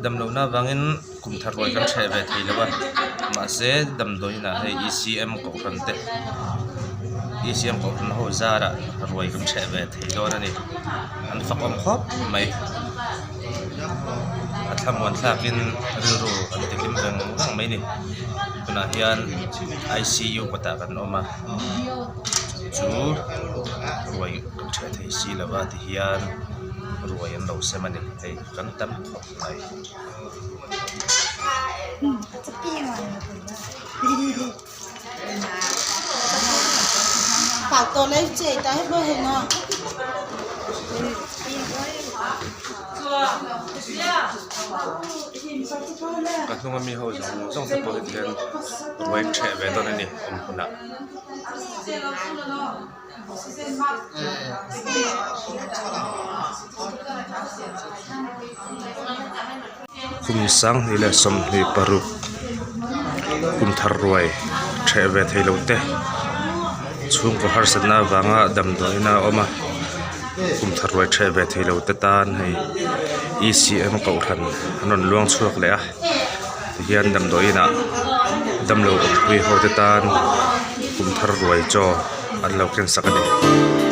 Damlohna avangin kum thar ruai kan hreh ve thei lo a mahse damdawiinah hei E C M kohhran te E C M kohhran ho zarah ruai kan hreh ve thei dawn a ni an fakawm khawp mai a thlamuan thlakin rilru an ti hlim veng veng mai a ni tunah hian I C U kawtah kan awm a chu ruai kan hreh thei si lo va tihian ruai an lo sem a ni hei. Kan tam khawp mai. Ka hnunga mi ho zawng zawng te pawh hi tihian ruai ṭheh ve dawn a ni awm hunah. Kum sanghnih leh 26 kum thar ruai theh ve thei lo te chhungkaw harsatna avanga damdawiin a awm a kum thar ruai theh ve thei lo te tan hei E C M kohhran an rawn luang chhuak leh a tihian damdawiin ah damlo awmpui ho te tan kum thar ruai chaw an lo ken sak a ni.